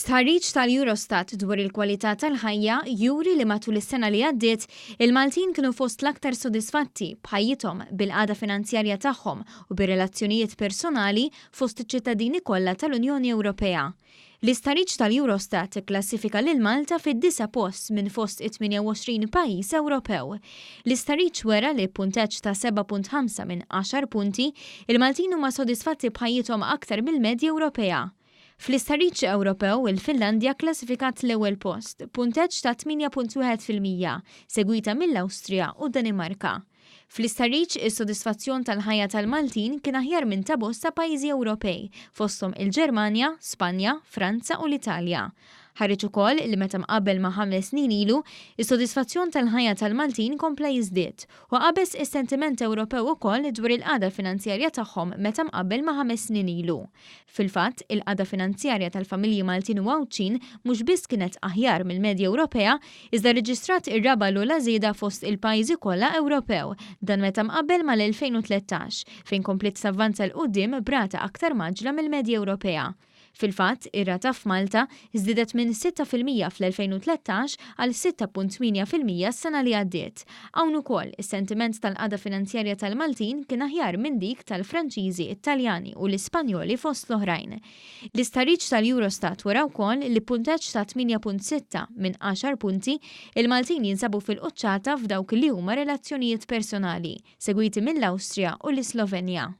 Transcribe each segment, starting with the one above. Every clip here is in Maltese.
Stħarriġ tal-Eurostat dwar il-kwalità tal-ħajja juri li matul is-sena li għaddiet, il-Maltin kienu fost l-aktar sodisfatti b'ħajjithom, bil-qagħda finanzjarja tagħhom u bir-relazzjonijiet personali fost iċ-ċittadini kollha tal-Unjoni Ewropea. L-istħarriġ tal-Eurostat ikklassifika lil Malta fid-disa' post minn fost it-28 pajjiż Ewropew. L-istħarriġ wera li b'punteġġ ta' 7.5 minn għaxar punti, il-Maltin huma sodisfatti b'ħajjithom aktar mill-medja Ewropea. Fl-istħarriġ Ewropew, il-Finlandja kklassifikat l-ewwel post, b'punteġġ ta' 8.1%, segwita mill-Awstrija u d-Danimarka. Fl-istħarriġ, is-sodisfazzjon tal-ħajja tal-Maltin kien aħjar minn ta' bosta pajjiżi Ewropej, fosthom il-Ġermanja, Spanja, Franza u l-Italja. Ħareġ ukoll li meta mqabbel ma' ħames snin ilu, is-sodisfazzjon tal-ħajja tal-Maltin kompla jiżdied u qabeż is-sentiment Ewropew ukoll dwar il-qagħda finanzjarja tagħhom meta mqabbel ma' ħames snin ilu. Fil-fatt, il-qagħda finanzjarja tal-familji Maltin u Għawdxin mhux biss kienet aħjar mill-medja Ewropea, iżda rreġistrat ir-raba' l-ogħla żieda fost il-pajjiżi kollha Ewropew, dan meta mqabbel mal-2013, fejn kompliet tavvanza 'l quddiem b'rata aktar mgħaġġla mill-medja Ewropea. Fil-fatt, ir-rata f'Malta żdiedet minn 6% fl-2013 għal 6.8% s-sena li għaddiet. Hawn ukoll, is-sentiment tal-qagħda finanzjarja tal-Maltin kien aħjar minn dik tal-Franċiżi, it-Taljani u l-Ispanjoli fost l-oħrajn. L-istħarriġ tal-Eurostat wera wkoll li b'punteġġ ta' 8.6 minn għaxar punti, il-Maltin jinsabu fil-quċċata f'dawk li huma relazzjonijiet personali, segwiti mill-Awstrija u l-Islovenja.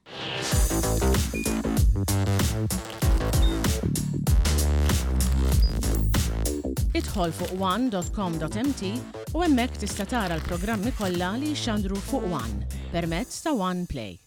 Idħol fuq one.com.mt u hemmhekk tista' tara l-programmi kollha li jixxandru fuq One permezz ta' One Play.